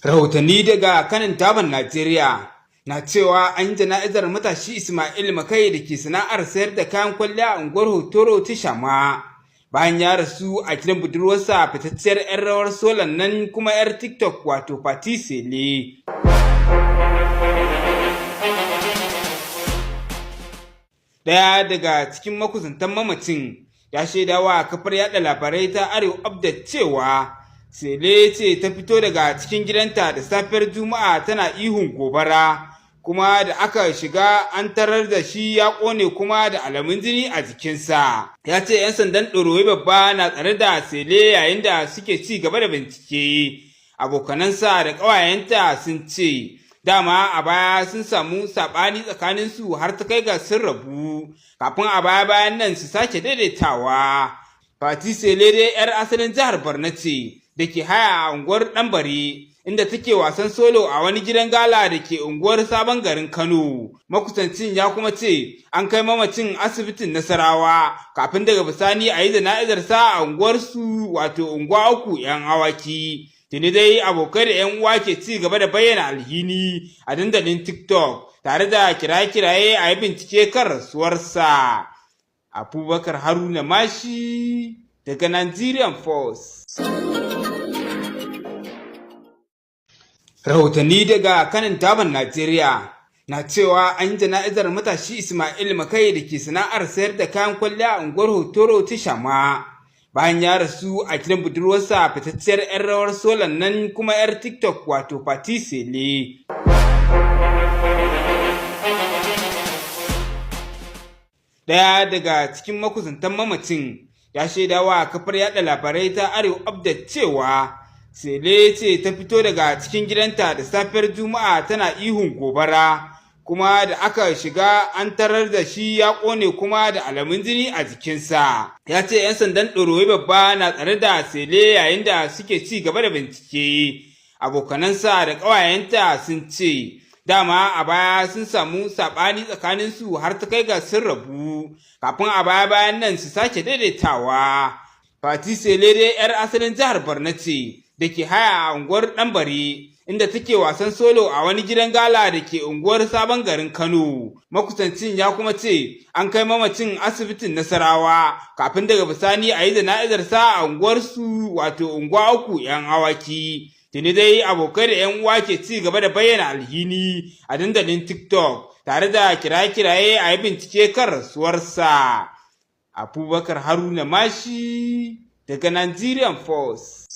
Rahotanni daga kanin taban Najeriya na cewa an jana'izar matashi Ismail Makai da ke sana'ar sayar da kayan kwalliya a unguwar Hotoro ta Shama, bayan ya rasu a gidan budurwarsa, fitacciyar 'yan rawar solan nan kuma 'yar TikTok, wato Fati Sele. Daya daga cikin makusantan mamacin ya shaidawa kafar yada labarai ta Arewa Update cewa Sele ce ta fito daga cikin gidanta da safiyar Juma'a tana ihun gobara, kuma da aka shiga an tarar da shi ya kone kuma da alamun jini a jikinsa. Ya ce 'yan sandan Ɗoroyi Babba na tsare da Sele yayin da suke ci gaba da bincike. Abokanansa da ƙawayenta sun ce dama a baya sun samu saɓani tsakaninsu har ta kai ga sun rabu, kafin a baya bayan nan su sake daidaitawa. Fati Sele dai 'yar asalin jihar Borno ce da ke haya a unguwar Ɗanbare, inda take wasan solo a wani gidan gala da ke unguwar Sabon Garin Kano. Makusancin ya kuma ce an kai mamacin asibitin Nasarawa kafin daga bisani a yi jana'izarsa a unguwarsu, wato Unguwa Uku 'Yan Awaki. Tuni dai abokai da 'yan uwa ke ci gaba da bayyana alhini a dandalin TikTok tare da kiraye-kiraye a yi bincike kan rasuwarsa. Abubakar Haruna Mashi daga Nigerian Force. Rahotanni daga kanin taban Najeriya na cewa an jana'izar matashi Ismail Makai da ke sana'ar sayar da kayan kwalliya a unguwar Hotoro ta Shama, bayan ya rasu a gidan budurwarsa, fitacciyar 'yan rawar solan nan kuma 'yar TikTok, wato Fati Sele. Daya daga cikin makusantan mamacin ya shaidawa kafar yada labarai ta Arewa Update cewa Sele ce ta fito daga cikin gidanta da safiyar Juma'a tana ihun gobara, kuma da aka shiga an tarar da shi ya kone kuma da alamun jini a jikinsa. Ya ce 'yan sandan Ɗoroyi Babba na tsare da Sele yayin da suke ci gaba da bincike. Abokanansa da ƙawayenta sun ce dama a baya sun samu saɓani tsakaninsu har ta kai ga sun rabu, kafin a baya bayan nan su sake daidaitawa. Fati Sele dai 'yar asalin jihar Borno ce da ke haya a unguwar Ɗanbare, inda take wasan solo a wani gidan gala da ke unguwar Sabon Garin Kano. Makusancin ya kuma ce an kai mamacin asibitin Nasarawa kafin daga bisani a yi jana'izarsa a unguwarsu, wato Unguwa Uku 'Yan Awaki. Tuni dai abokai da 'yan uwa ke ci gaba da bayyana alhini a dandalin TikTok tare da kiraye-kiraye a yi bincike kan rasuwarsa. Abubakar Haruna Mashi daga Nigerian Force.